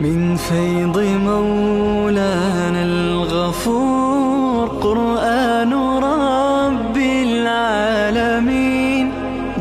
من فيض مولانا الغفور. قرآن رب العالمين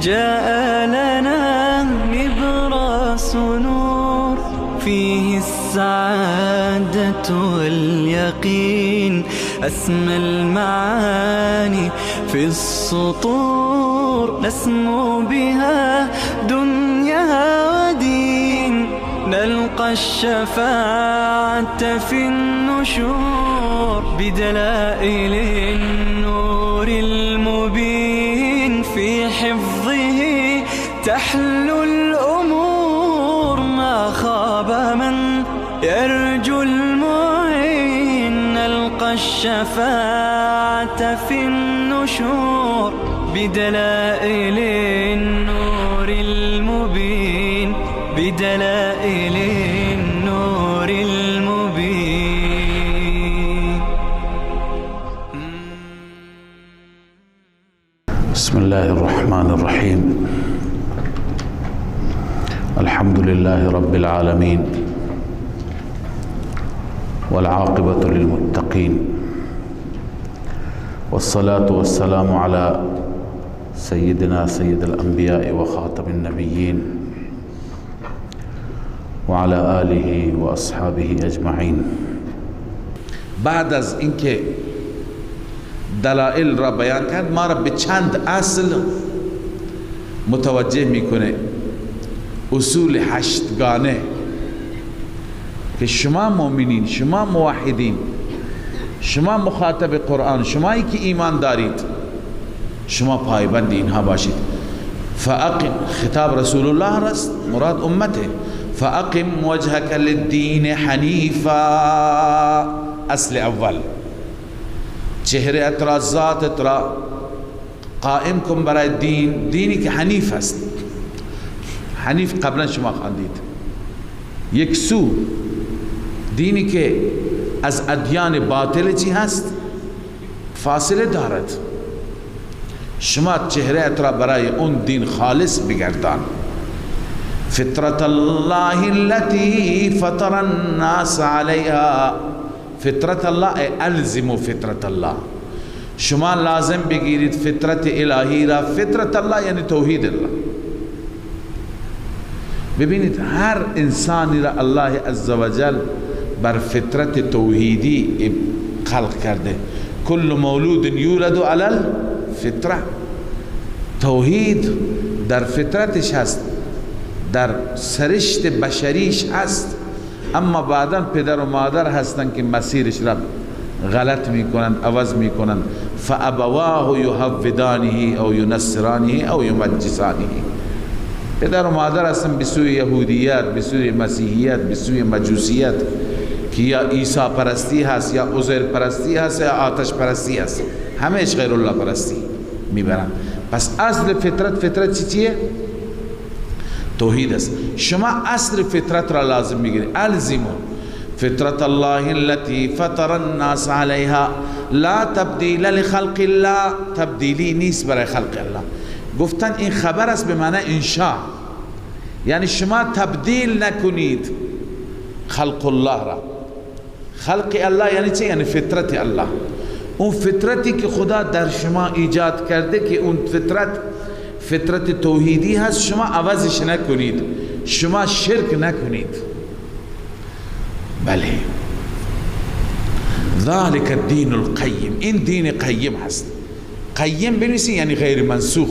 جاء لنا نبراس نور، فيه السعادة واليقين، أسمى المعاني في السطور، نسمو بها دنيا ودين، نلقى الشفاعة في النشور، بدلائل النور المبين، في حفظه تحلو الأمور، ما خاب من يرجو المعين، نلقى الشفاعة في النشور، بدلائل النور المبين، بدلائل النور المبين. بسم الله الرحمن الرحيم. الحمد لله رب العالمين، والعاقبة للمتقين، والصلاة والسلام على سيدنا سيد الأنبياء وخاتم النبيين وعلى آله وأصحابه أجمعين. بعد از اینکه دلائل را بیان کرد، ما را به چند اصل متوجه میکنه، اصول هشتگانه که شما مؤمنین، شما موحدین، شما مخاطب قرآن، شمایی که ایمان دارید، شما پایبند اینها باشید. فاقم، خطاب رسول الله است، مراد امته. فاقم وجهك للدین حنیفا، اصل اول، چهره ات را، ذات را قائم کن برای دین، دینی که حنیف است. حنیف قبلا شما خواندید، یک سو، دینی که از ادیان باطل چی هست؟ فاصله دارد. شما چهره ات را برای اون دین خالص بگردان. فطرت الله التي فطر الناس علیها، فطرت الله الزم فطرت الله، شما لازم بگیرید فطرت الهی را. فطرت الله یعنی توحید الله. ببینید هر انسانی را الله عزوجل بر فطرت توحیدی خلق کرده. کل مولود یولد علی الفطره، توحید در فطرتش هست، در سرشت بشریش هست، اما بعدا پدر و مادر هستند که مسیرش را غلط میکنند، عوض میکنند. فابواه یهودانه او ینصرانه او یمجسانه، پدر و مادر هستند به سوی یهودیت، به سوی مسیحیت، به سوی مجوسیت، که یا عیسی پرستی هست، یا عزیر پرستی هست، یا آتش پرستی هست، همهش غیر الله پرستی میبرند. پس اصل فطرت، فطرت چیه؟ توحید است. شما اصل فطرت را لازم میگیرید. الزموا فطرت الله التي فطر الناس علیها لا تبدیل لخلق الله، تبدیلی نیست برای خلق الله. گفتن این خبر است به معنی انشاء، یعنی شما تبدیل نکنید خلق الله را. خلق الله یعنی چه؟ یعنی فطرت الله، اون فطرتی که خدا در شما ایجاد کرده که اون فطرت فطرت توحیدی هست، شما عوضش نکنید، شما شرک نکنید. بله، ذلك الدین القیم، این دین قیم هست. قیم بنویسی یعنی غیر منسوخ.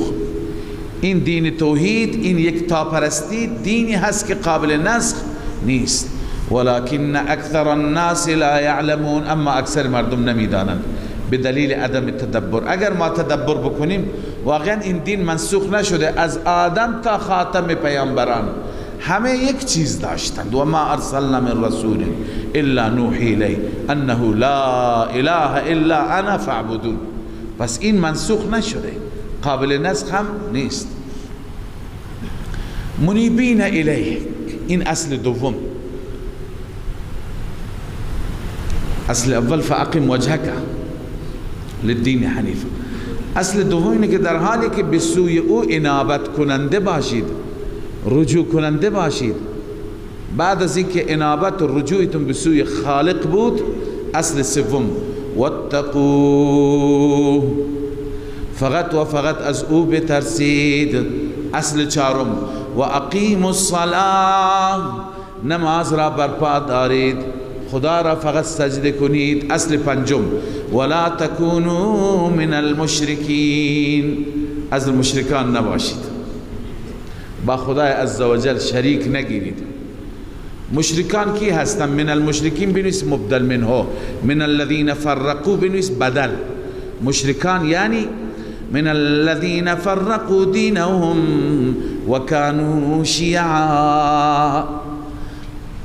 این دین توحید، این یک تاپرستی دینی هست که قابل نسخ نیست. ولكن اکثر الناس لا یعلمون، اما اکثر مردم نمیدانند به دلیل عدم تدبر. اگر ما تدبر بکنیم واقعا این دین منسوخ نشده، از آدم تا خاتم پیامبران همه یک چیز داشتند. و ما ارسلنا من رسول الا نوحی الیه انه لا اله الا انا فاعبدون. پس این منسوخ نشده، قابل نسخ هم نیست. منیبین الیه، این اصل دوم. اصل اول فاقم وجهک للدین حنیف. اصل دوم اینه که در حالی که به سوی او انابت کننده باشید، رجوع کننده باشید، بعد از اینکه انابت و رجوعتون به سوی خالق بود، اصل سوم واتقوه، فقط و فقط از او بترسید. اصل چهارم و اقیموا الصلاة، نماز را برپا دارید، خدا را فقط سجده کنید. اصل پنجم ولا تکونوا من المشرکین، از مشرکان نباشید، با خدای عزوجل شریک نگیرید. مشرکان کی هستند؟ من المشرکین بنویس مبدل منه، من الذین فرقوا بنویس بدل. مشرکان یعنی من الذین فرقوا دینهم وکانوا شیعا،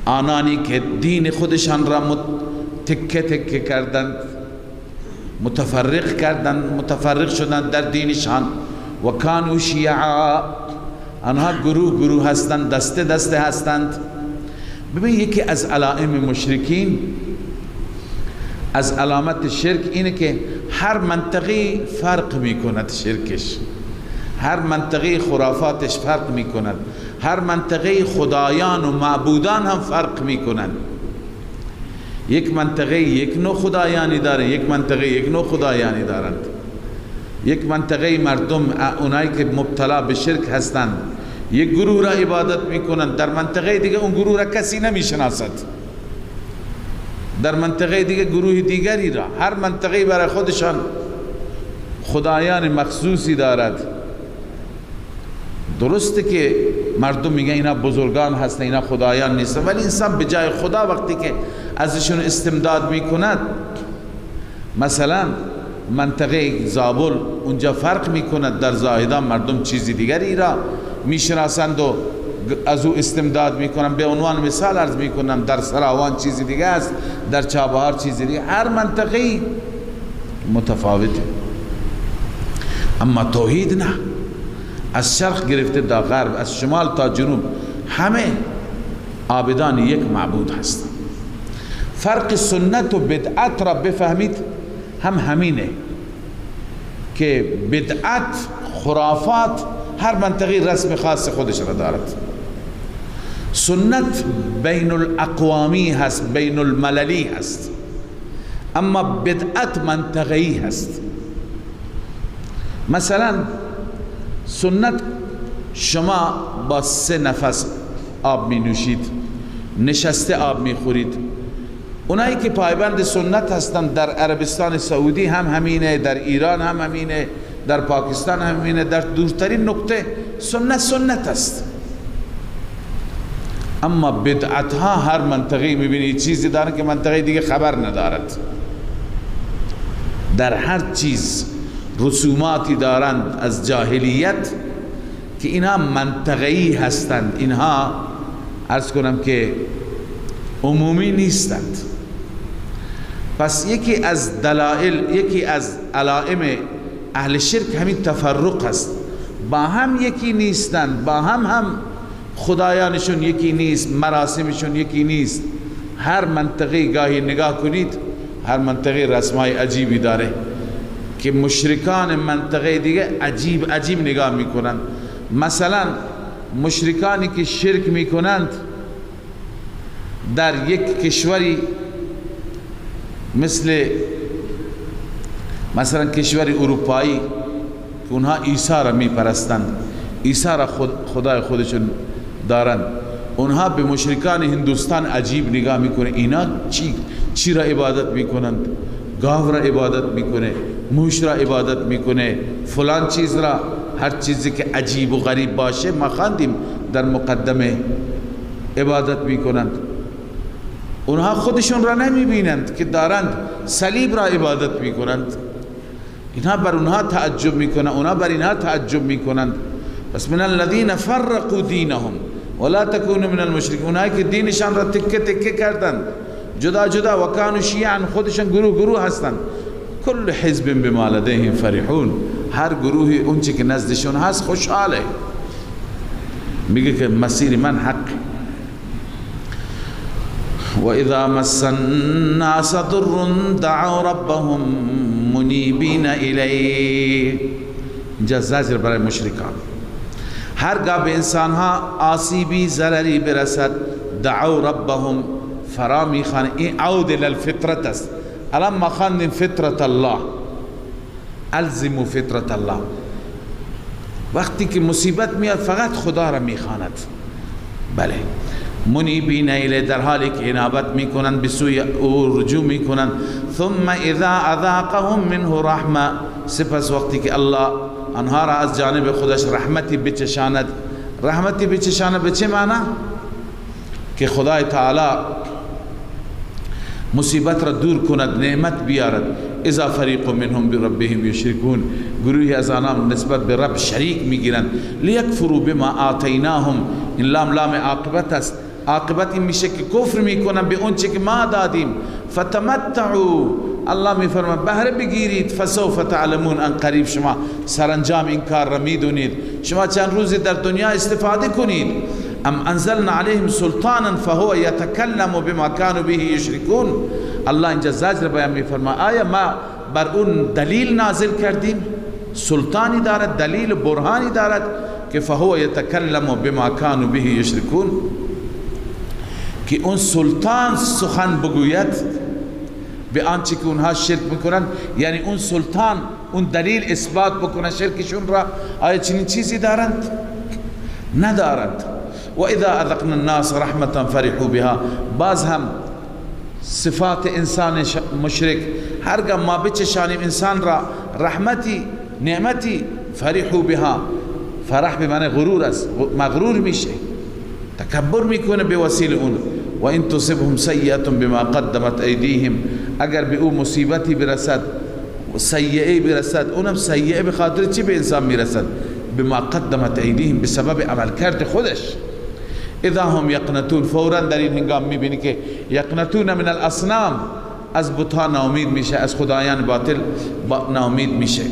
آنانی که دین خودشان را تکه تکه کردند، متفرق کردند، متفرق شدند در دینشان. و کانوا شیعا، آنها گروه گروه هستند، دسته دسته هستند. ببین یکی از علائم مشرکین، از علامت شرک اینه که هر منطقه فرق میکند شرکش، هر منطقه خرافاتش فرق میکند، هر منطقه خدایان و معبودان هم فرق میکنند. یک منطقه یک نوع خدایانی داره، یک منطقه یک نوع خدایانی دارند. یک منطقه مردم اونایی که مبتلا به شرک هستند یک گروه را عبادت میکنند، در منطقه دیگه اون گروه را کسی نمیشناسد، در منطقه دیگه گروه دیگری را. هر منطقه برای خودشان خدایان مخصوصی دارد. درسته که مردم میگن اینا بزرگان هستن، اینا خدایان نیستن، ولی انسان به جای خدا وقتی که ازشون استمداد میکند، مثلا منطقه زابل اونجا فرق میکند، در زاهدان مردم چیزی دیگری را میشناسند و از او استمداد میکنن. به عنوان مثال عرض میکنم در سراوان چیزی دیگه است، در چابهار چیزی دیگه، هر منطقه متفاوته. اما توحید نه، از شرق گرفته تا غرب، از شمال تا جنوب، همه عابدان یک معبود هستند. فرق سنت و بدعت را بفهمید هم همینه که بدعت، خرافات هر منطقه رسم خاص خودش را دارد. سنت بین الاقوامی هست، بین المللی هست، اما بدعت منطقه‌ای هست. مثلا سنت شما با 3 نفس آب می نوشید، نشسته آب می خورید. اونایی که پایبند سنت هستند در عربستان سعودی هم همینه، در ایران هم همینه، در پاکستان هم همینه، در دورترین نقطه سنت سنت است. اما بدعت ها هر منطقه میبینی چیزی دارن که منطقه دیگه خبر ندارد. در هر چیز رسوماتی دارند از جاهلیت که اینها منطقه‌ای هستند، اینها عرض کنم که عمومی نیستند. پس یکی از دلائل، یکی از علائم اهل شرک همین تفرق است. با هم یکی نیستند، با هم هم خدایانشون یکی نیست، مراسمشون یکی نیست. هر منطقه گاهی نگاه کنید، هر منطقه رسمای عجیبی داره که مشرکان منطقه دیگه عجیب عجیب نگاه میکنند. مثلا مشرکانی که شرک میکنند در یک کشوری مثل مثلا کشور اروپایی که اونها عیسی را میپرستند، عیسی را خدای خودشون دارند، اونها به مشرکان هندوستان عجیب نگاه میکنه. اینا چی را عبادت میکنند؟ گاو را عبادت میکنه، موش را عبادت میکنه، فلان چیز را، هر چیزی که عجیب و غریب باشه ما خواندیم در مقدمه عبادت میکنند. اونها خودشون را نمیبینند که دارند صلیب را عبادت میکنند. اینها بر اونها تعجب میکنند، اونها بر اینها تعجب میکنند. پس من الذین فرقوا دینهم ولا تکونوا من المشرکین، اونهایی که دینشان را تکه تکه کردند، جدا جدا، و کانوا شیعا، خودشان گروه گروه هستند. کل حزب بما لدیهم فرحون، هر گروهی اونچه که نزدشون هست خوشحاله، میگه که مسیر من حق. و اذا مس الناس ضر دعوا ربهم منیبین الیه. اینجا زجر برای مشرکان. هرگاه به انسانها آسیبی ضرری برسد، دعوا ربهم، فرا میخوانند. این عود للفطرت است. الان ما خواندیم فطرت الله، الزموا فطرت الله. وقتی که مصیبت میاد فقط خدا را میخواند. بله، منیبین الیه، در حالی که انابت میکنند، به سوی او رجوع میکنند. ثم اذا اذاقهم منه رحمه، سپس وقتی که الله آنها را از جانب خودش رحمتی بچشاند. رحمتی بچشاند به چه معنی؟ که خدای تعالی مصیبت را دور کند، نعمت بیارد. اذا فریق منهم بربهم یشرکون، گروهی از آنان نسبت به رب شریک میگیرند. لیکفروا بما آتیناهم، این لام لام عاقبت است. عاقبت این میشه که کفر میکنن به اون چه که ما دادیم. فتمتعوا، الله میفرماید بهره بگیرید. فسوف تعلمون، ان قریب شما سرانجام این کار را میدونید. شما چند روزی در دنیا استفاده کنید. ام انزلنا علیهم سلطانا فهو یتکلم بما كانوا به یشرکون. الله اینجا زجر بیان میفرماید. آیا ما بر اون دلیل نازل کردیم؟ سلطانی دارد، دلیل برهانی دارد که فهو یتکلم بما كانوا به یشرکون، که اون سلطان سخن بگوید به آنچه که اونها شرک میکنن. یعنی اون سلطان اون دلیل اثبات بکنه شرکشون را. آیا چنین چیزی دارند؟ ندارند. و اذا اذقنا الناس رحمتا فرحوا بها، باز هم صفات انسان مشرک، هرگاه ما بچشانیم انسان را رحمتی نعمتی، فرحوا بها، فرح به معنی غرور است، مغرور میشه، تکبر میکنه به وسیله اون. و ان تصبهم سیئه بما قدمت ایدیهم، اگر به او مصیبتی برسد، سیئه برسد، اونم سیئه به خاطر چی به انسان میرسد؟ بما قدمت ایدیهم، به سبب عملکرد خودش. اذا هم یقنطون، فورا در این هنگام میبینی که یقنطون من الاصنام، از بتها ناامید میشه، از خدایان باطل ناامید میشه.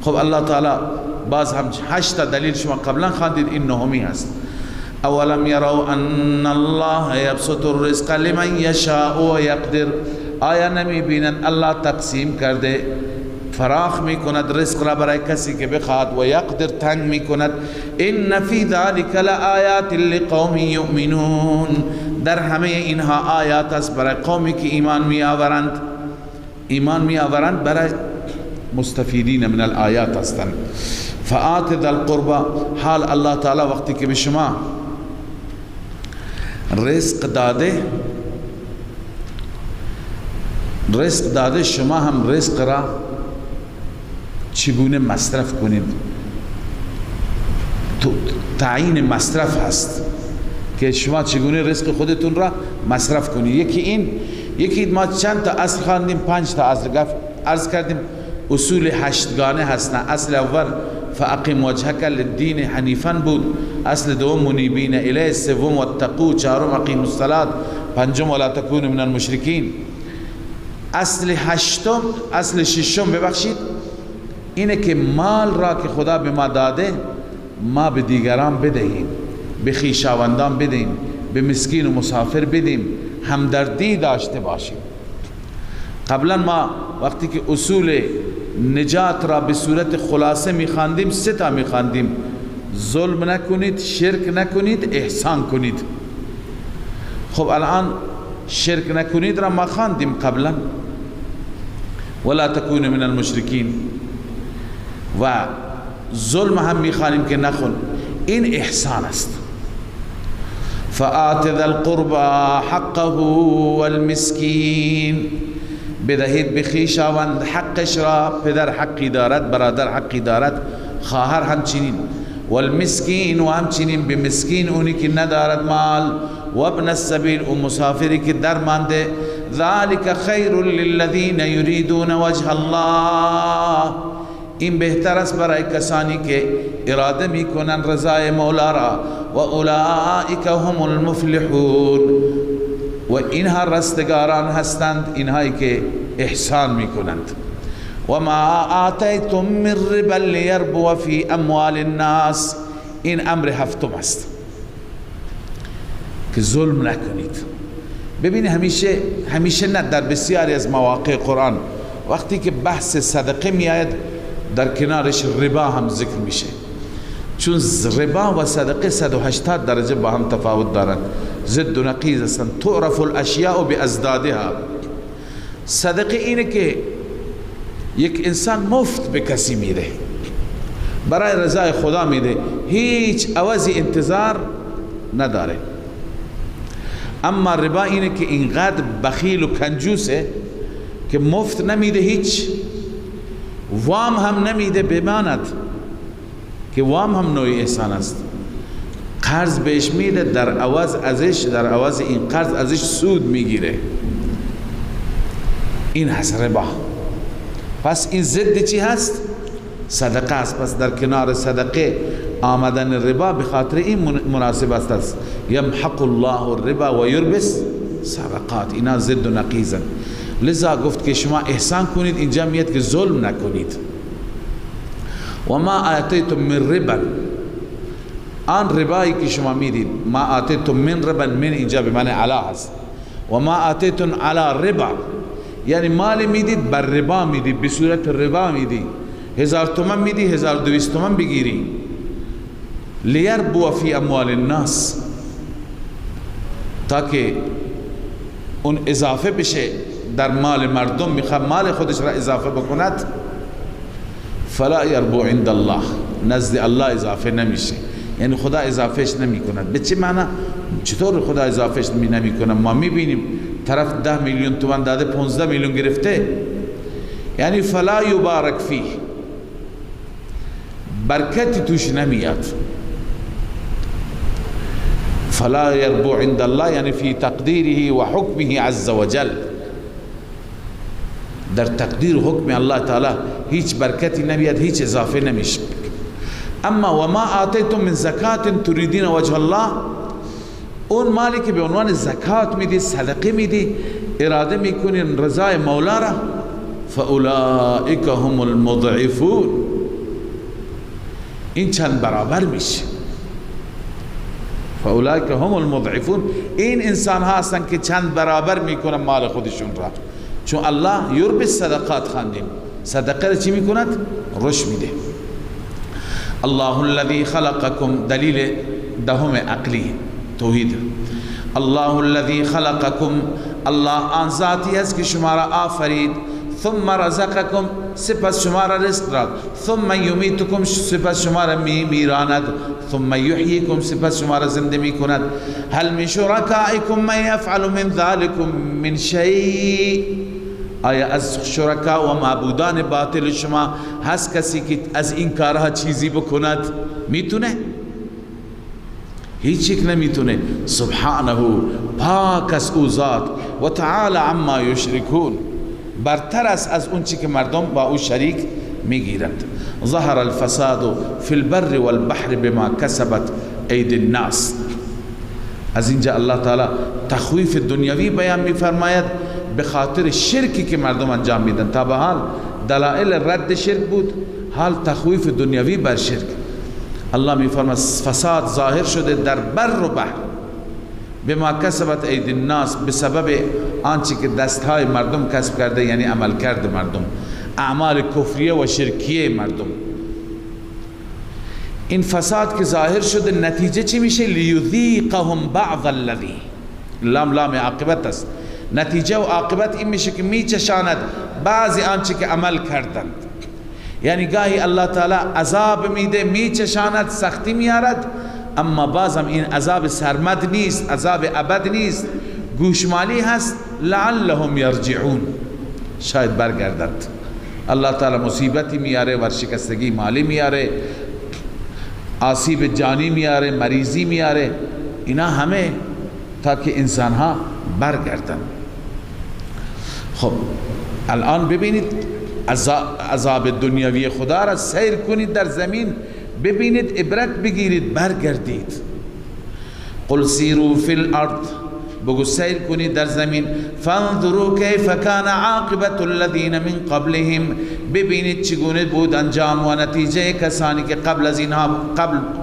خب الله تعالی باز هم 8 دلیل شما قبلا خواندید، این نهمی هست. اولم یروا ان الله یبسط الرزق لمن یشاء و یقدر، آیا نمی بینند الله تقسیم کرده، فراخ میکند رزق را برای کسی که بخواد، و یقدر تنگ میکند. ان فی ذلک لآیات لقوم یؤمنون، در همه اینها آیات است برای قومی که ایمان می آورند. ایمان می آورند برای مستفیدین من الآیات هستند. فآت ذا القربى، حال الله تعالی وقتی که به شما رزق داده، رزق داده، شما هم رزق را چگونه مصرف کنید. تعیین مصرف هست که شما چگونه رزق خودتون را مصرف کنید. یکی این، یکی ما چند تا اصل خواندیم، 5 تا اصل عرض کردیم، اصول 8گانه هستند. اصل اول فاقم وجهک للدین حنیفا بود، اصل دوم منیبین الیه، سوم واتقوا، چهارم اقیموا الصلاة، پنجم ولا تکونوا من المشرکین. اصل هشتم، اصل ششم ببخشید، اینه که مال را که خدا به ما داده ما به دیگران بدهیم، به خویشاوندان بدهیم، به مسکین و مسافر بدیم، همدردی داشته باشیم. قبلا ما وقتی که اصول نجات را به صورت خلاصه میخواندیم، 3 تا میخواندیم: ظلم نکنید، شرک نکنید، احسان کنید. خب الان شرک نکنید را ما خواندیم قبلا، ولا تکونوا من المشرکین، و ظلم هم میخوانیم که نخون. این احسان است. فآت ذا القربى حقه والمسکین، بدهید به خویشاوند حقش را، پدر حقی دارد، برادر حقی دارد، خواهر همچنین، والمسکین و همچنین به مسکین، اونی که ندارد مال، و ابن السبیل و مسافری که درمانده. ذلك خیر للذین یریدون وجه الله، این بهتر است برای کسانی که اراده میکنن رضای مولا را، و اولئک هم المفلحون، و اینها رستگاران هستند، اینهایی که احسان میکنند. و ما آتیتم من ربا لیربو فی اموال الناس، این امر هفتم است که ظلم نکنید. ببینید همیشه نه، در بسیاری از مواقع قرآن وقتی که بحث صدقه میآید در کنارش ربا هم ذکر میشه، چون ربا و صدقه 180 درجه با هم تفاوت دارند. ضد و نقیض هستند. تعرف الاشیاء باضدادها. صدقه اینه که یک انسان مفت به کسی میده، برای رضای خدا میده، هیچ عوضی انتظار نداره. اما ربا اینه که اینقدر بخیل و کنجوسه که مفت نمیده، هیچ وام هم نمیده، بماند که وام هم نوعی احسان است. قرض بهش میده، در عوض ازش، در عوض این قرض ازش سود میگیره. این هست ربا. پس این ضد چی هست؟ صدقه است. پس در کنار صدقه آمدن ربا به خاطر این مناسب است. یمحق الله الربا و یربس صدقات، اینا ضد و نقیضن. لذا گفت که شما احسان کنید، اینجا میاد که ظلم نکنید. و ما آتیتم من ربا، آن ربایی که شما میدید، ما آتیتم من ربا، من اینجا به معنی علا هست. و ما آتیتم علی ربا، یعنی مال میدید بر ربا میدید، به صورت ربا میدید. 1000 تومن میدی، 1200 تومن بگیری. لیربو فی اموال الناس، تاکه اون اضافه بشه در مال مردم، میخواد مال خودش را اضافه بکند. فلا یربو عند الله، نزد الله اضافه نمیشه، یعنی خدا اضافهش نمی کند. به چه معنی؟ چطور خدا اضافهش نمی کند؟ ما میبینیم طرف 10 میلیون تومان داده، 15 میلیون گرفته. یعنی فلا یبارک فیه، برکتی توش نمیاد. فلا یربو عند الله یعنی فی تقدیره و حکمه عز وجل، در تقدیر حکم الله تعالی هیچ برکتی نمیاد، هیچ اضافه نمیشه. اما و ما آتیتم من زکات تریدین وجه الله، اون مالی که به عنوان زکات میدی، صدقه میدی، اراده میکنی رضای مولا را، فاولئک هم المضعفون، این چند برابر میشه. فاولئک هم المضعفون، این انسان ها هستن که چند برابر میکنن مال خودشون را، چون الله یربی صدقات خواندیم، صدقه را چی میکند؟ رشد میده. الله الذي خلقكم، دلیل دهم عقلی توحید. الله الذي خلقكم، الله آن ذاتی است که شما را آفرید، ثم رزقكم، سپس شما را رزق داد، ثم یمیتکم، سپس شما را میمیراند، ثم یحییکم، سپس شما را زنده میکند. هل من شرکائکم من یفعل من ذلکم من شیء، آیا از شرکا و معبودان باطل شما هست کسی که از این کارها چیزی بکند؟ میتونه؟ هیچ یک نمیتونه. سبحانه، پاک است او ذات، و تعالی عما یشرکون، برتر است از اون چی که مردم با او شریک میگیرند. ظهر الفساد فی البر والبحر بما کسبت ایدی الناس. از اینجا الله تعالی تخویف دنیوی بیان میفرماید به خاطر شرکی که مردم انجام میدن. تا به حال دلائل رد شرک بود، حال تخویف دنیوی بر شرک. الله میفرماید فساد ظاهر شده در بر و بحر، بما کسبت ایدی الناس، به سبب آنچه که دستهای مردم کسب کرده، یعنی عمل کرده مردم، اعمال کفریه و شرکیه مردم. این فساد که ظاهر شده نتیجه چی میشه؟ لیذیقهم بعض الذی، لام لام عاقبت است. نتیجه و عاقبت این میشه که میچشاند بعضی آنچه که عمل کردند. یعنی گاهی الله تعالی عذاب میده، میچشاند، سختی میارد، اما بازم این عذاب سرمد نیست، عذاب ابد نیست، گوشمالی هست. لعلهم یرجعون، شاید برگردند. الله تعالی مصیبتی میاره، ورشکستگی مالی میاره، آسیب جانی میاره، مریضی میاره، اینا همه تا که انسان ها برگردن. خب الان ببینید عذاب دنیوی خدا را سیر کنید در زمین، ببینید، عبرت بگیرید، برگردید. قل سیروا فی الارض، بگو سیر کنید در زمین، فانظروا کیف کان عاقبت الذین من قبلهم، ببینید چگونه بود انجام و نتیجه کسانی که قبل از اینها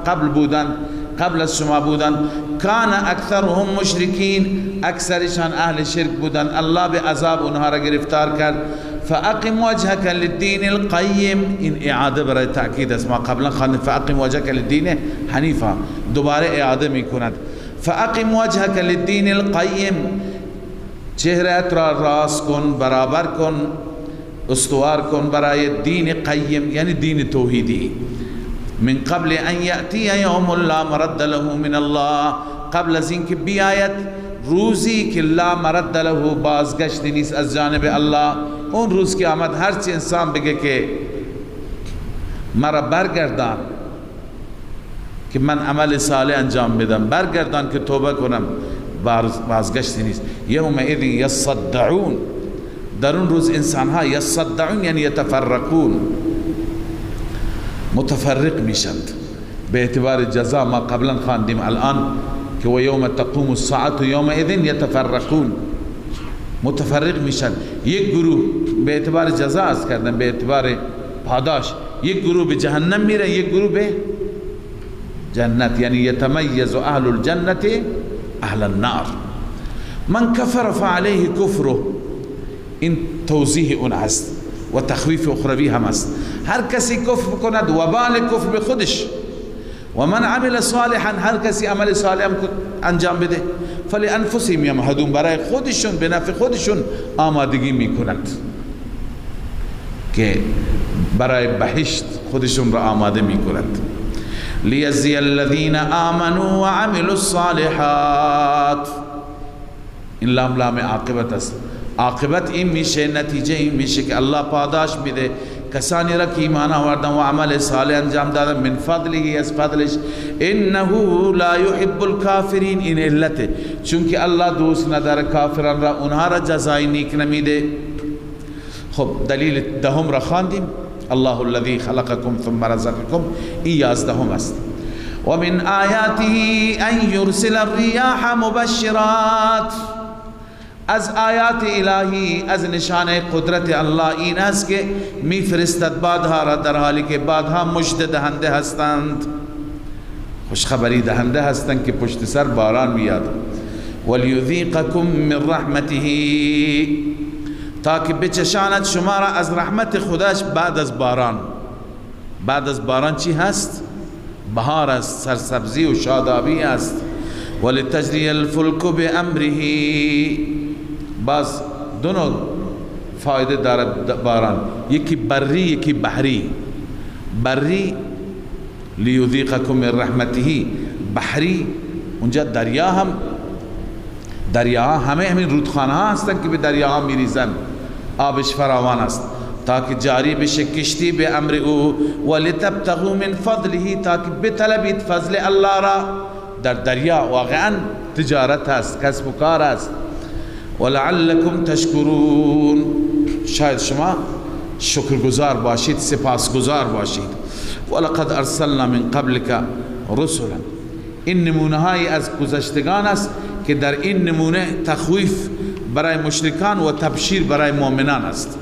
قبل بودند، قبل از شما بودند. کان اکثرهم مشرکین، اکثرشان اهل شرک بودند، الله به عذاب اونها را گرفتار کرد. فاقم وجهك للدین القیم، این اعاده برای تأکید است، ما قبلا خواندیم فاقم وجهك للدین حنیفا، دوباره اعاده میکند. فاقم وجهك للدین القیم، چهرهت را راست کن، برابر کن، استوار کن برای دین قیم، یعنی دین توحیدی. من قبل ان یأتی یوم لا مرد له من الله، قبل از اینکه بیاید روزی که لا مرد له، بازگشت نیست از جانب الله. اون روز که آمد هرچی انسان بگه که مرا برگردان که من عمل صالح انجام بدم، برگردان که توبه کنم، بازگشتی نیست. یومئذ یصدعون، در اون روز انسان ها یصدعون یعنی یتفرقون، متفرق میشند به اعتبار جزا. ما قبلا خواندیم الان که و یوم تقوم الساعة یومئذ یتفرقون، متفرق میشن. یک گروه به اعتبار جزا از کردن، به اعتبار پاداش، یک گروه به جهنم میره، یک گروه به جنت، یعنی یتمیز اهل الجنة اهل النار. من کفر فعلیه کفره، این توضیح اون هست و تخویف اخروی هم است. هر کسی کفر کند وبال کفر به خودش، و من عمل صالحا، هر کسی عمل صالح انجام بده، فلانفسهم یمهدون، برای خودشون به نفع خودشون آمادگی میکنند که برای بهشت خودشون را آماده میکنند. لیجزی الذین آمنوا وعملوا الصالحات، این لام لام عاقبت است. عاقبت این میشه، نتیجه این میشه که الله پاداش میده کسانی را که ایمان آوردن و عمل صالح انجام دادن، من فضله، از فضلش. انه لا يحب الكافرین، این علته، چون که الله دوست نداره کافران را، اونها را جزای نیک نمیده. خب دلیل دهم را خواندیم، الله الذي خلقكم ثم رزقكم، این 11 است. و من آیاته ان یرسل الریاح مبشرات، از آیات الهی، از نشانه قدرت الله این است که میفرستد بادها را در حالی که بادها مژده دهنده هستند، خوشخبری دهنده هستند که پشت سر باران میاد. ولیذیقکم من رحمته، تا که بچشاند شما را از رحمت خداش بعد از باران. بعد از باران چی هست؟ بهار است، سرسبزی و شادابی است. ولتجری الفلک بامره، باز دو نوع فایده دارد باران، یکی بری یکی بحری. بری لیذیقکم من رحمته، بحری اونجا دریا هم، دریاها همه همین رودخانه ها هستند که به دریاها میریزن، آبش فراوان است، تا که جاری بشه کشتی به امر او. ولتبتغوا من فضله، تا که بطلبید فضل الله را. در دریا واقعا تجارت هست، کسب و کار است. ولعلکم تشکرون، شاید شما شکرگزار باشید، سپاسگزار باشید. ولقد ارسلنا من قبلک رسلا، این نمونه های از گذشتگان است که در این نمونه تخویف برای مشرکان و تبشیر برای مؤمنان است.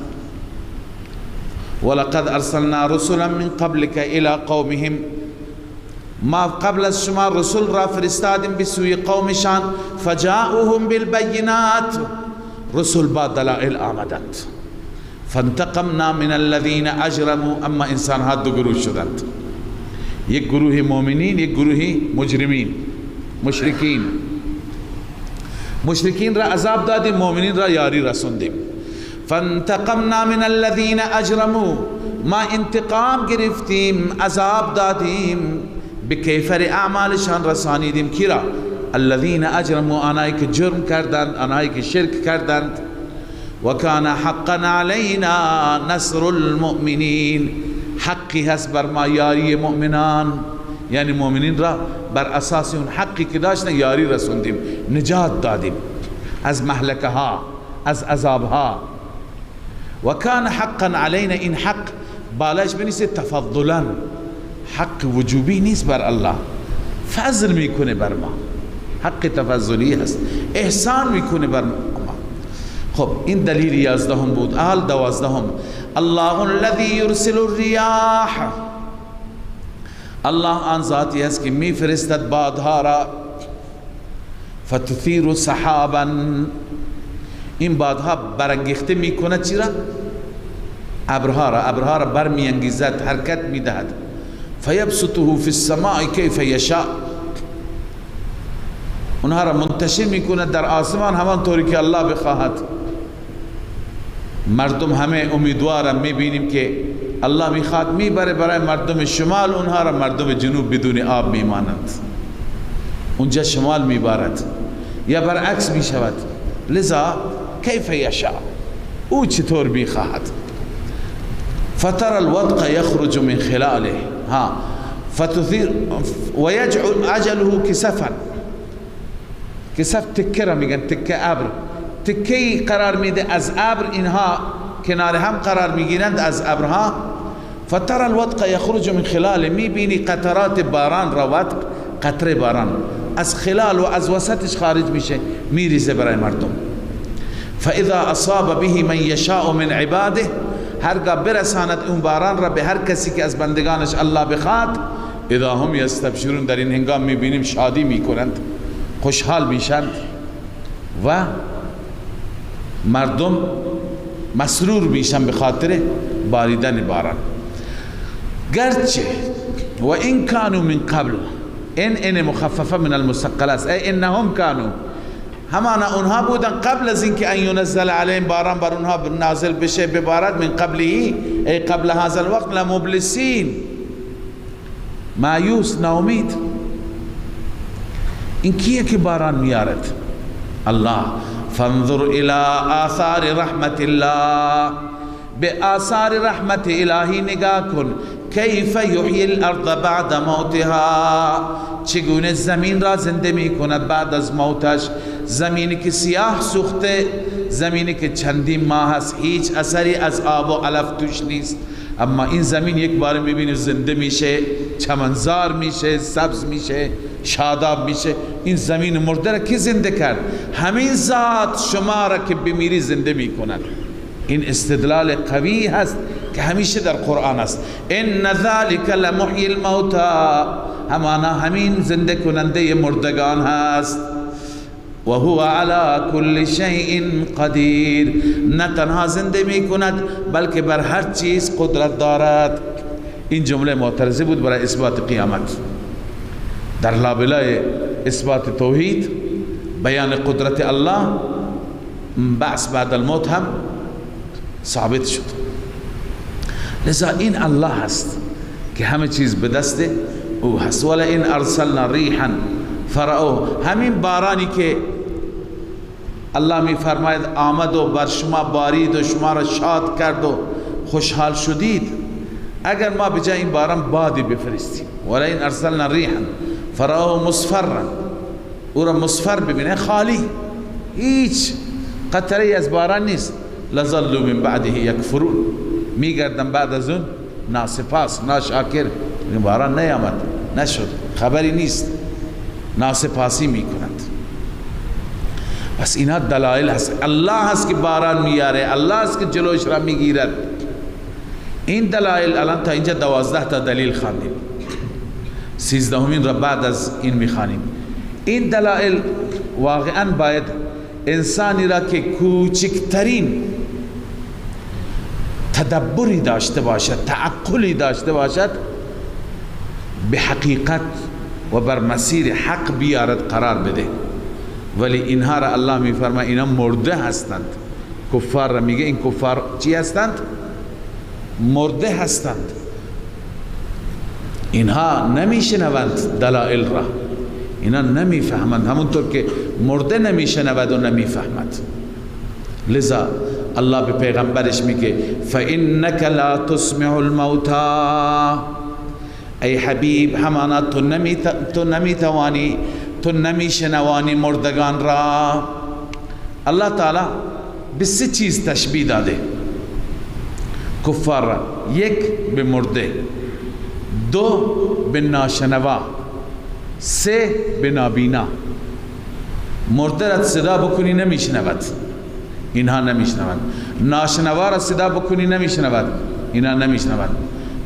ولقد ارسلنا رسلا من قبلک الى قومهم، ما قبل از شما رسول را فرستادیم به سوی قومشان، فجاؤهم بالبینات، رسول با دلائل آمدند. فانتقمنا من الذین اجرموا، اما انسان ها دو گروه شدند، یک گروه مؤمنین، یک گروه مجرمین مشرکین. مشرکین را عذاب دادیم، مؤمنین را یاری رسوندیم. فانتقمنا من الذین اجرموا، ما انتقام گرفتیم، عذاب دادیم، به کیفر اعمالشان رسانیدیم. کی را؟ الذین اجرموا، آنهایی که جرم کردند، آنهایی که شرک کردند. وکان حقا علینا نصر المؤمنین، حقی هست بر ما یاری مؤمنان، یعنی مؤمنین را بر اساس اون حقی که داشتن یاری رسوندیم، نجات دادیم از مهلکه ها، از عذاب ها. وکان حقا علینا، این حق بالاش بنیسه تفضلا، حق وجوبی نیست بر الله، فضل میکنه بر ما، حق تفضلی هست، احسان میکنه بر ما. خب این دلیل 11 بود. اهل 12، الله الذي يرسل الرياح، الله آن ذاتی است که میفرستد بادها را، فتثیر سحابا، این بادها برانگیخته میکند چی را؟ ابرها را، ابرها را برمیانگیزد، حرکت میدهد. فیبسطه فی السماء کیف یشاء، اونها را منتشر میکند در آسمان همانطوری که الله بخواهد. مردم همه امیدوارم، میبینیم که الله میخواد میبره برای مردم شمال، اونها را مردم جنوب بدون آب میمانند، اونجا شمال میبارد یا برعکس میشود. لذا کیف یشاء، او چطور میخواهد. فترى الودق يخرج من خلاله ها فتثير ويجعل عجله كسفا. کسف تکه را میگن، تکه ابر، تکه قرار میده از ابر، اینها کنار هم قرار میگیرند از ابرها. فترى الودق يخرج من خلاله، میبینی قطرات باران را، ودق قطره باران از خلال و از وسطش خارج میشه، میریزه برای مردم. فاذا اصاب به من یشاء من عباده، هرگاه برساند اون باران را به هر کسی که از بندگانش الله بخواد، اذا هم یستبشرون، در این هنگام میبینیم شادی میکنند، خوشحال میشند و مردم مسرور میشن به خاطر باریدن باران. گرچه و این کانوا من قبل، این مخففه من المثقله است، ای انهم کانوا، همانا اونها بودن قبل از اینکه ان ینزل علیهم، باران بر اونها نازل بشه ببارد، من قبله ای قبل هذا الوقت لمبلسین، مایوس ناامید. این کیه که باران میارد؟ الله. فانظر الى آثار رحمت الله، به آثار رحمت الهی نگاه کن، کیف یحیی الارض بعد موتها، چگونه زمین را زنده می کند بعد از موتش. زمینی که سیاه سوخته، زمینی که چندین ماه است هیچ اثری از آب و علف توش نیست، اما این زمین یک بار میبینی زنده میشه، چمنزار میشه، سبز میشه، شاداب میشه. این زمین مرده را کی زنده کرد؟ همین ذات شما را که بمیری زنده میکند. این استدلال قوی هست که همیشه در قرآن است. ان ذلک لمحیی الموتی، همانا همین زنده کننده مردگان هست. و هو علی کل شیء قدیر، نه تنها زنده میکند بلکه بر هر چیز قدرت دارد. این جمله معترضه بود برای اثبات قیامت. در لابلای اثبات توحید، بیان قدرت الله، بعث بعد الموت هم ثابت شد. لذا این الله هست که همه چیز به دست او هست. ولا این ارسلنا ریحا فرأوه، همین بارانی که الله می فرماید آمد و بر شما بارید و شما را شاد کرد و خوشحال شدید، اگر ما به جای این باران بادی بفرستیم، ولا این ارسلنا ریحا فرأوه مصفرا، او را مصفر ببینه، خالی، هیچ قطره از باران نیست، لظلوا من بعده یکفرون، میگردن بعد از اون ناسپاس، ناشاکر، باران نیامد، نشد، خبری نیست، ناسپاسی میکنند. پس اینا دلایل هست. الله هست که باران میاره، الله هست که جلوش را میگیرد. این دلایل الان تا اینجا 12 تا دلیل خواندیم، 13مین را بعد از این میخوانیم. این دلایل واقعا باید انسانی را که کوچکترین تدبری داشته باشد، تعقلی داشته باشد، به حقیقت و بر مسیر حق بیارد، قرار بده. ولی اینها را الله میفرماید اینا مرده هستند. کفار را میگه این کفار چی هستند؟ مرده هستند. اینها نمیشنوند دلائل را، اینا نمیفهمند، همونطور که مرده نمیشنود و نمیفهمد. لذا الله به پیغمبرش میگه فإنك لا تسمع الموتى، ای حبیب همانا تو نمیتوانی، تو نمیشنوانی مردگان را. الله تعالی به سه چیز تشبیه داده کفار را: یک به مرده، دو به ناشنوا، سه به نابینا. مرده را صدا بکنی نمیشنود، اینها نمیشنوند. ناشنوا را صدا بکنی نمیشنود، اینها نمیشنوند.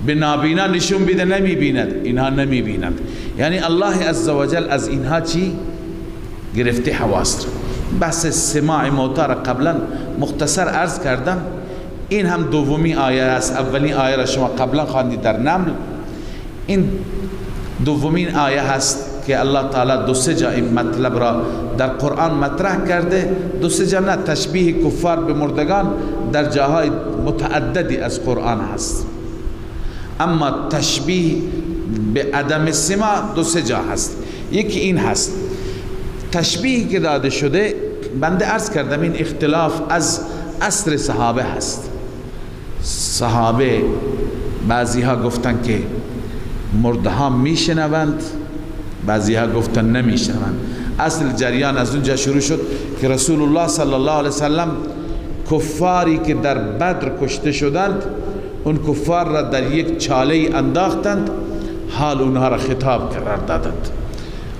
به نابینا نشون بیده نمیبیند، اینها نمیبینند. یعنی الله عزوجل از اینها چی گرفته؟ حواس را. بحث سماع موتا را قبلا مختصر عرض کردم. این هم دومی آیه است. اولین آیه را شما قبلا خواندید در نمل. این دومین آیه هست که الله تعالی دو سه جا این مطلب را در قرآن مطرح کرده. دو سه جا نه، تشبیه کفار به مردگان در جاهای متعددی از قرآن هست، اما تشبیه به عدم سماع دو سه جا هست. یکی این هست تشبیه که داده شده. بنده عرض کردم این اختلاف از عصر صحابه هست. صحابه بعضی ها گفتن که مرده ها میشنوند، بعضی ها گفتن نمیشنوند. اصل جریان از اونجا شروع شد که رسول الله صلی الله علیه وسلم کفاری که در بدر کشته شدند، اون کفار را در یک چاله انداختند، حال اونها را خطاب قرار دادند.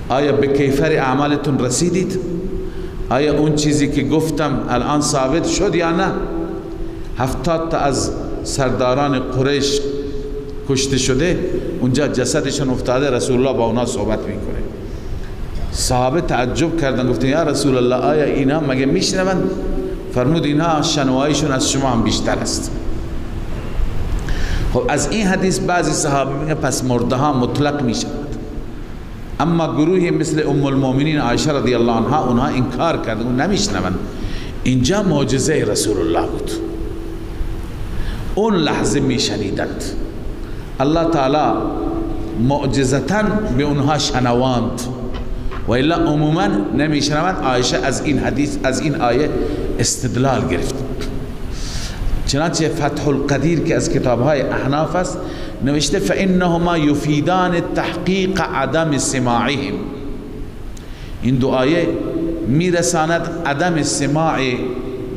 آیا به کیفر اعمالتون رسیدید؟ آیا اون چیزی که گفتم الان ثابت شد یا نه؟ 70 تا از سرداران قریش کشته شده، اونجا جسدشون افتاده، رسول الله با اونا صحبت میکنه. صحابه تعجب کردن، گفتن یا رسول الله آیا اینا مگه میشنوند؟ فرمود اینها شنواییشون از شما هم بیشتر است. خب از این حدیث بعضی صحابه میگن پس مرده ها مطلق میشوند، اما گروهی مثل ام المؤمنین عایشه رضی الله عنها اونها انکار کردن، اون نمیشنوند. اینجا معجزه رسول الله بود، اون لحظه میشنیدند. الله تعالی معجزتا به اونها شنواند و الا عموما نمیشنوند. عایشه از این حدیث، از این آیه استدلال گرفت. چنانچه فتح القدیر که از کتابهای احناف است نوشته فانهما یفیدان تحقیق عدم سماعهم، این دو آیه میرساند عدم سماع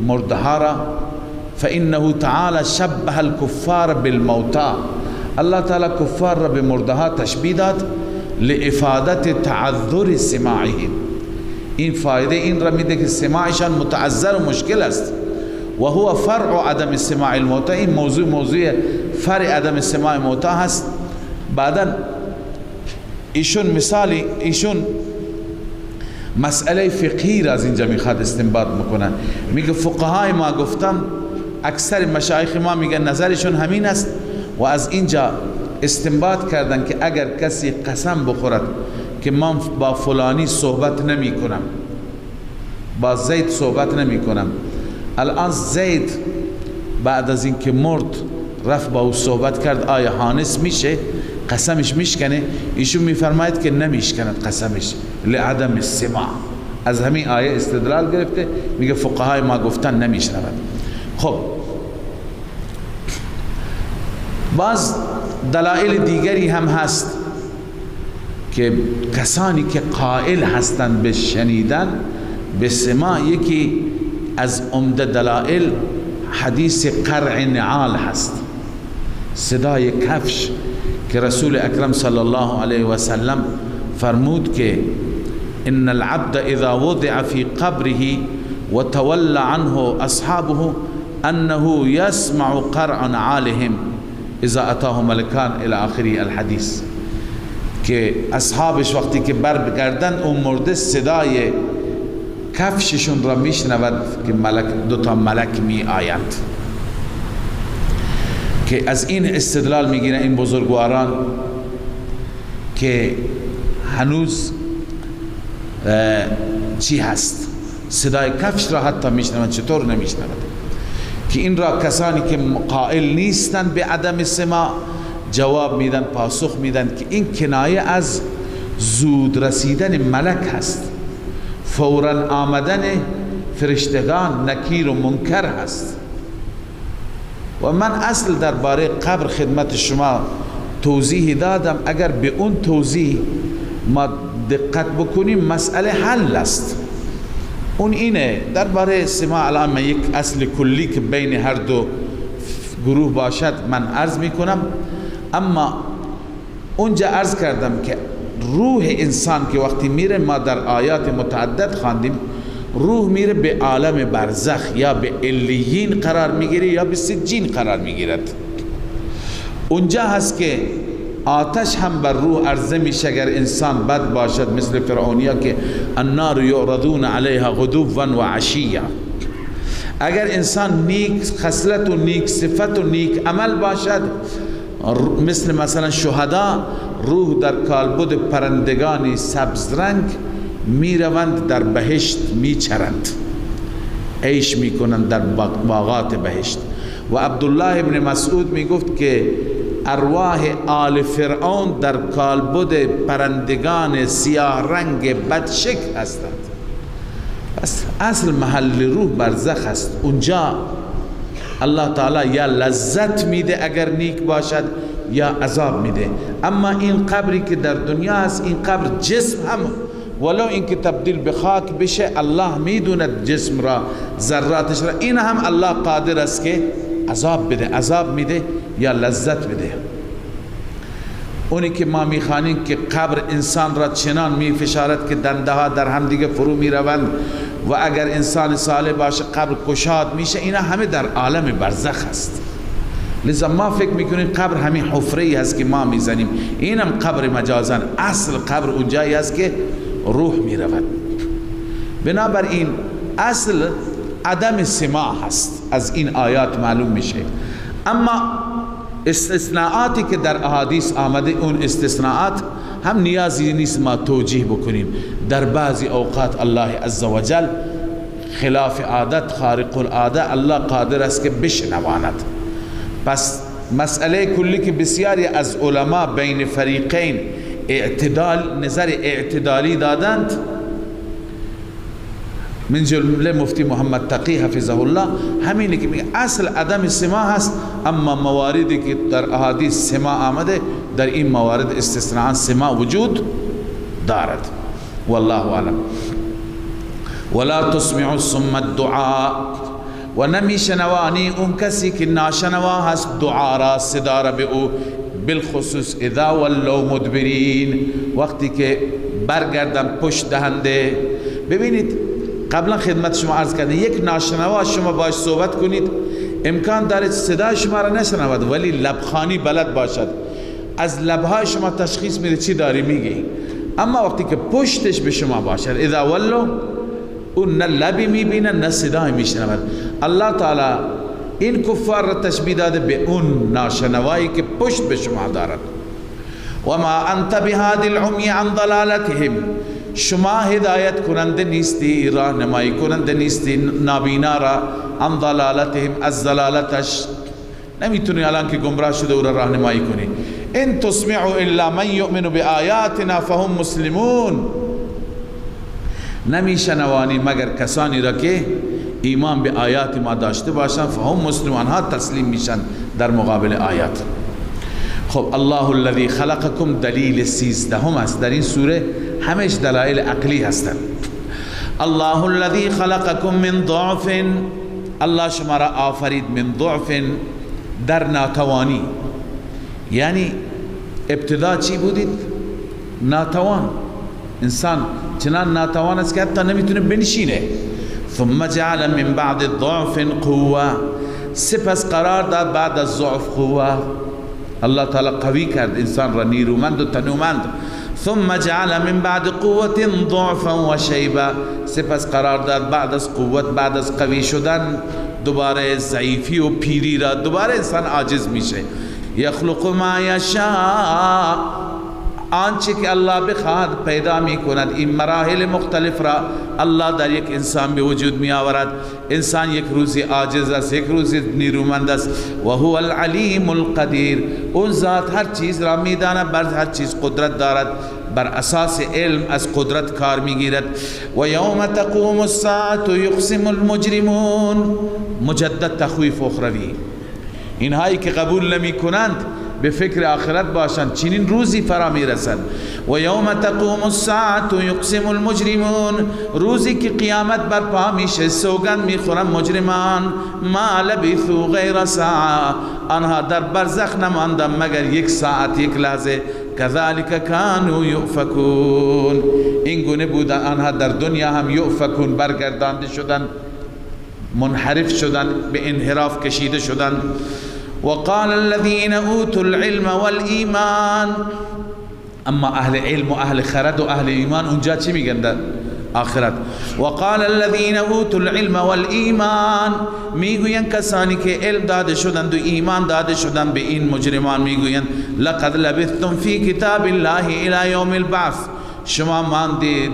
مردها را. فانه تعالی شبه الكفار بالموتى، الله تعالی کفار را به مردها تشبیه داد لافادت تعذر سماعهم. این فایده این را میده که سماعشان متعذر و مشکل است. و هو فرع عدم سماع الموتى، این موضوع فرع عدم سماع موتی هست. بعدا ایشون مثالی، ایشون مسئله فقهی را از اینجا میخواد استنباط میکنه. میگه فقهای ما گفتن، اکثر مشایخ ما میگن نظرشون همین است و از اینجا استنباط کردن که اگر کسی قسم بخورد که من با فلانی صحبت نمی کنم، با زید صحبت نمی کنم، الان زید بعد از اینکه مرد رفت با او صحبت کرد، آیا حانث میشه؟ قسمش میشکنه؟ ایشون میفرماید که نمیشکند قسمش لعدم السماع. از همین آیه استدلال گرفته، میگه فقهای ما گفتن نمیشنود. خب باز دلائل دیگری هم هست که کسانی که قائل هستند به شنیدن، به سماع، یکی از عمده دلائل حدیث قرع نعال هست، صدای کفش که رسول اکرم صلی الله علیه و سلم فرمود که ان العبد اذا وضع فی قبره وتولى عنه اصحابه انه يسمع قرع نعالهم اذا اتاه ملکان الى آخر الحدیث، که اصحابش وقتی که برگردن اون مرده صدای کفششون را میشنود که ملک، دوتا ملک می آیند. که از این استدلال میگیره این بزرگواران که هنوز چی هست، صدای کفش را حتی میشنوند، چطور نمیشنوند؟ که این را کسانی که قائل نیستند به عدم سماع جواب میدن، پاسخ میدن که این کنایه از زود رسیدن ملک هست، فوراً آمدن فرشتگان نکیر و منکر هست. و من اصل درباره قبر خدمت شما توضیح دادم، اگر به اون توضیح ما دقت بکنیم مسئله حل است. اون اینه درباره سماع الان من یک اصل کلی که بین هر دو گروه باشد من عرض میکنم، اما اونجا عرض کردم که روح انسان که وقتی میره، ما در آیات متعدد خواندیم، روح میره به عالم برزخ، یا به علیین قرار میگیره یا به سجین قرار میگیرد. اونجا هست که آتش هم بر روح عرضه میشه اگر انسان بد باشد، مثل فرعونیا که النار یعرضون علیها غدوا و عشیا. اگر انسان نیک خصلت و نیک صفت و نیک عمل باشد، مثل مثلا شهدا، روح در کالبد پرندگان سبز رنگ میروند، در بهشت میچرند، عیش میکنند در باغات بهشت. و عبدالله ابن مسعود میگفت که ارواح آل فرعون در کالبد پرندگان سیاه رنگ بدشکل هستند. پس اصل محل روح برزخ است. اونجا الله تعالی یا لذت میده اگر نیک باشد، یا عذاب میده. اما این قبری که در دنیا هست، این قبر جسم هم ولو اینکه تبدیل به خاک بشه، الله میدوند جسم را، ذراتش را، این هم الله قادر است که عذاب بده، عذاب میده یا لذت بده. اونی که ما میخوانیم که قبر انسان را چنان میفشارد که دنده ها در هم دیگه فرو میروند و اگر انسان صالح باشه قبر گشاد میشه، اینا همه در عالم برزخ است. لذا ما فکر میکنیم قبر همین حفره ای هست که ما میزنیم، اینم قبر مجازن. اصل قبر اونجایی است که روح میرود. بنابراین اصل عدم سماع هست، از این آیات معلوم میشه. اما استثناءاتی که در احادیث آمده، اون استثناءات هم نیازی نیست ما توجیه بکنیم. در بعضی اوقات الله عزوجل خلاف عادت، خارق العاده، الله قادر است که بشنواند. پس مسئله کلی که بسیاری از علما بین فریقین اعتدال، نظر اعتدالی دادند، من جمله مفتی محمد تقی حفظه الله، همینه که میگه اصل عدم سماع هست، اما مواردی که در احادیث سماع آمده، در این موارد استثناء سماع وجود دارد. والله اعلم. ولا تسمع الصم الدعاء، و نمیشنوانی اون کسی که ناشنوا هست دعا را، صدا را به او، بالخصوص اذا ولوا مدبرین، وقتی که برگردن پشت دهنده. ببینید قبلا خدمت شما عرض کردم، یک ناشنوا شما باش صحبت کنید، امکان داره صدای شما را نشنود ولی لبخانی بلد باشد، از لبهای شما تشخیص میده چی داری میگی. اما وقتی که پشتش به شما باشد، اذا ولوا، اون نه لبی میبینه نه صدای میشنود. الله تعالی این کفار را تشبیه داده به اون ناشنوایی که پشت به شما دارد. و ما انت بهادی العمی عن ضلالتهم، شما هدایت کننده نیستی، راهنمایی کننده نیستی نابینا را، عن ضلالتهم، از ضلالتش نمیتونی الان که گمراه شده او را راهنمایی کنی. ان تسمعوا الا من یؤمن بآیاتنا فهم مسلمون، نمیشنوانی مگر کسانی را که ایمان به آیات ما داشته باشند، فهم مسلمان ها تسلیم میشن در مقابل آیات. خب الله الذی خلقکم دلیل 13 است. در این سوره همش دلایل عقلی هستند. الله الذی خلقکم من ضعف، الله شما را آفرید من ضعف، در ناتوانی. یعنی ابتدا چی بودید؟ ناتوان. انسان چنان ناتوان است که حتی نمیتونه بنشینه. ثم جعل من بعد ضعف قوه، سپس قرار داد بعد از ضعف قوه. الله تعالی قوی کرد انسان را، نیرومند و تنومند. ثم جعل من بعد قوة ضعفا و شیبا، سپس قرار داد بعد از قوت، بعد از قوی شدن، دوباره ضعیفی و پیری را، دوباره انسان عاجز میشه. یخلق ما یشاء، آنچه که الله بخواهد پیدا می کند. این مراحل مختلف را الله در یک انسان به وجود می آورد. انسان یک روزی عاجز است، یک روزی نیرومند است. و هو العلیم القدیر، اون ذات هر چیز را می داند، بر هر چیز قدرت دارد، بر اساس علم از قدرت کار می گیرد. و یوم تقوم الساعة یقسم المجرمون، مجدد تخویف اخروی. اینهایی که قبول نمی کنند به فکر آخرت باشند، چنین روزی فرا میرسد. و یوم تقوم الساعة یقسم المجرمون، روزی که قیامت برپا میشه سوگند میخورن مجرمان. ما لبثوا غیر ساعة، آنها در برزخ نماندن مگر یک ساعت، یک لحظه. کذالک کانوا یؤفکون، این گونه بودن آنها در دنیا هم، یؤفکون برگردانده شدن، منحرف شدن، به انحراف کشیده شدن. وقال الذين اوتوا العلم والایمان، اما اهل علم و اهل خرد و اهل ایمان اونجا چی میگن؟ آخرت. وقال الذين اوتوا العلم والایمان، میگویند کسانی که علم داده شدند و ایمان داده شدند به این مجرمان میگویند لقد لبثتم فی کتاب الله الى یوم البعث، شما ماندید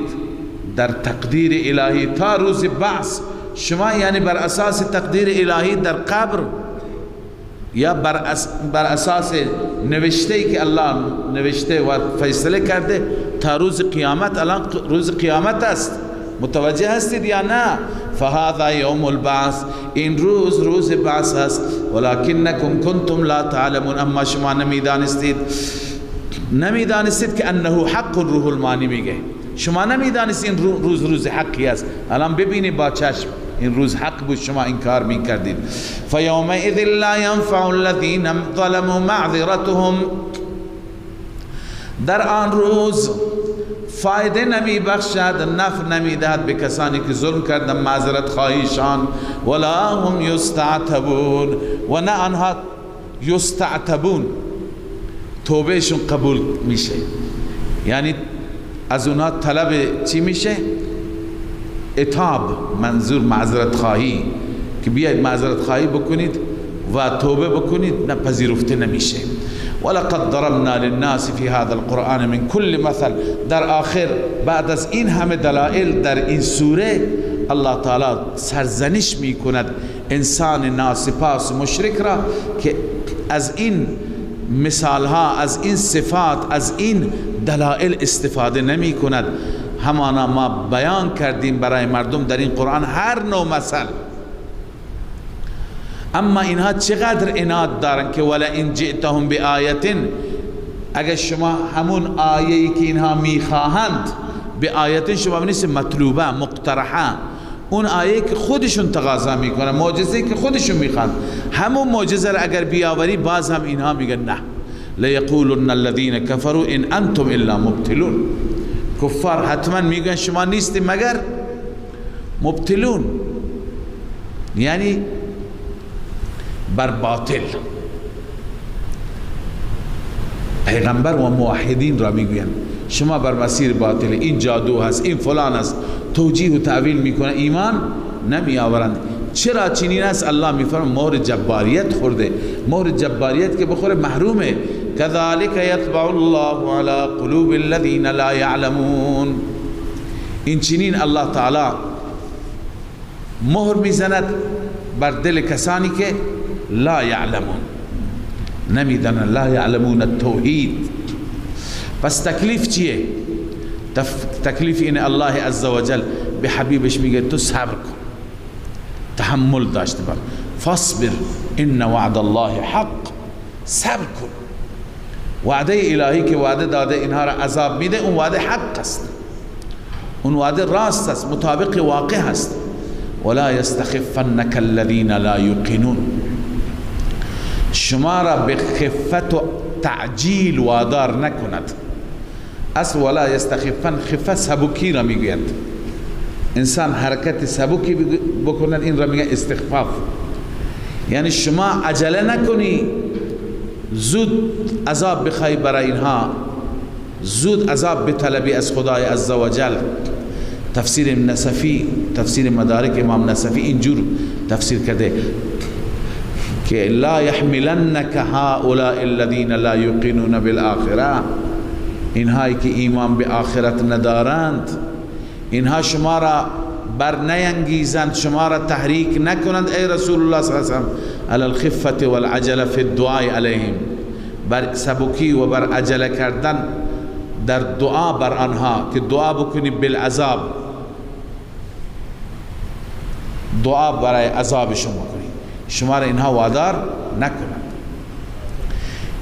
در تقدیر الهی تا روز بعث. شما یعنی بر اساس تقدیر الهی در قبر یا بر اساس نوشته که الله نوشته و فیصله کرده تا روز قیامت. الان روز قیامت است، متوجه هستید یا نه؟ فهذا یوم البعث، این روز روز بعث است. ولکنکم کنتم لا تعلمون، اما شما نمیدانستید، نمیدانستید که انه حق. روح المانی میگه شما نمیدانستید این روز روز حقی است. الان ببینید با چشم این روز حق بود، شما انکار میکردید. فیومئذ لا ينفع الذین ظلموا معذرتهم، در آن روز فایده نمی بخشد، نفع نمی دهد به کسانی که ظلم کردن معذرت خواهیشان. ولا هم یستعتبون، و نه آنها یستعتبون، توبهشون قبول میشه، یعنی از اونها طلب چی میشه؟ عتاب، منظور معذرت خواهی، که بیاید معذرت خواهی بکنید و توبه بکنید، نه پذیرفته نمیشه. ولقد ضربنا للناس فی هذا القرآن من كل مثل، در آخر بعد از این همه دلائل در این سوره الله تعالی سرزنش میکند انسان ناسپاس مشرک را که از این مثالها، از این صفات، از این دلائل استفاده نمی کند. همانا ما بیان کردیم برای مردم در این قرآن هر نوع مثل، اما اینها چقدر عناد دارن که ولا ان جئتهم بآیت، اگر شما همون آیه‌ای که اینها میخواهند به آیت شما بنیس مطلوبه مقترحه، اون آیه که خودشون تقاضا میکنن، معجزه که خودشون میخوان، همون معجزه را اگر بیاوری باز هم اینها میگن نه. لیقولن الذین کفروا ان انتم الا مبتلون، کفار حتما میگن شما نیستیم مگر مبتلون، یعنی بر باطل. پیغمبر و موحدین را میگوین شما بر مسیر باطل، این جادو هست، این فلان است، توجیه و تأویل میکنه، ایمان نمی آورند. چرا چنین است؟ الله میفرماید مهر جباریت خورده، مهر جباریت که بخوره محرومه. كذلك يطبع الله على قلوب الذين لا يعلمون، این چنین الله تعالی مهر میزند بر دل کسانی که لا یعلمون، نمیدانند، لا یعلمون التوحید. پس تکلیف چیه؟ تکلیف اینه الله عزوجل به حبیبش میگه تو صبر کن، تحمل داشته باش، فاصبر ان وعد الله حق، صبر کن، وعده الهی که وعده داده اینها را عذاب میده، اون وعده حق است، اون وعده راست است، مطابق واقع است. ولا یستخفنک الذین لا یوقنون، شما را به خفت و تعجیل وادار نکند. اصل ولا یستخفن، خفه سبکی را میگویند، انسان حرکت سبکی بکند این را میگن استخفاف، یعنی شما عجله نکنی، زود عذاب بخوای برای اینها، زود عذاب بطلبی از خدای عزوجل. تفسیر نسفی، تفسیر مدارک امام نسفی اینجور تفسیر کرده که لا يحملنك هؤلاء الذين لا يوقنون بالآخرة، اینهایی که ایمان به آخرت ندارند، اینها شما را بر نینگیزند، شما را تحریک نکنند ای رسول الله صلی الله علیه و سلم، علی الخفة والعجله فی الدعاء علیهم، بر سبکی و بر عجله کردن در دعا بر آنها، که دعا بکنی بالعذاب، دعا برای عذابشون بکنی، شما را اینها وادار نکنند.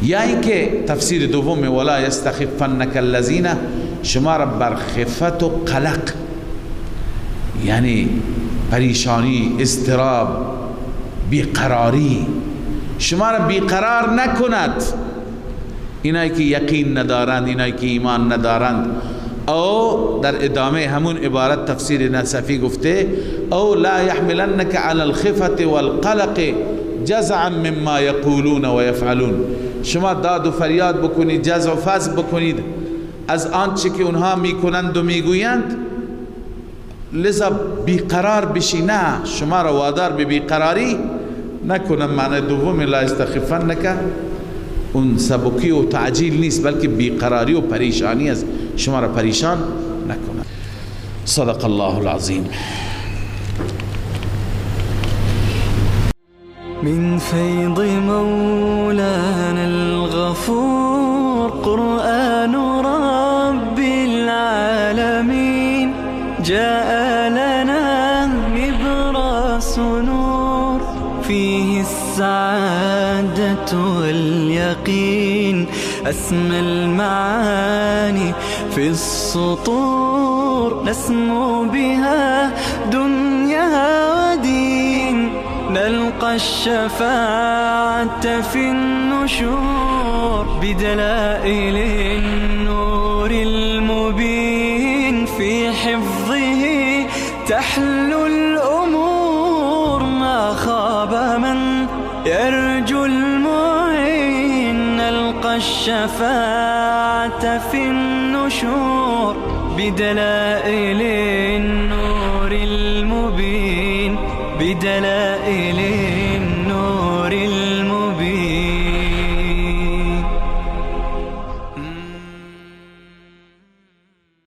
یا اینکه تفسیر دوم ولا یستخفنک الذین، شما را بر خفت و قلق، یعنی پریشانی، اضطراب، بیقراری، شما را بیقرار نکند اینایی که یقین ندارند، اینایی که ایمان ندارند. او در ادامه همون عبارت تفسیر نسفی گفته او لا يحملنك على الخفة والقلق جزعا مما يقولون و يفعلون، شما داد و فریاد بکنید، جزع و فزع بکنید از آنچه که اونها میکنند و میگویند، لذا بیقرار بشی، نه شما را وادار به بیقراری نکنم. معنی دوم لا یستخفنک اون سبکی و تعجیل نیست، بلکه بیقراری و پریشانی است، شما را پریشان نکنم. صدق الله العظیم. من فیض مولانا الغفور قرآن رب العالمین جاء لنا مبراس نور فيه السعادة واليقين أسمى المعاني في السطور نسمو بها دنيا ودين نلقى الشفاعة في النشور بدلائل النور المبين في حفظه تحلو الأمور ما خاب من يرجو المعين نلقى الشفاعة في النشور بدلائل النور المبين بدلائل النور.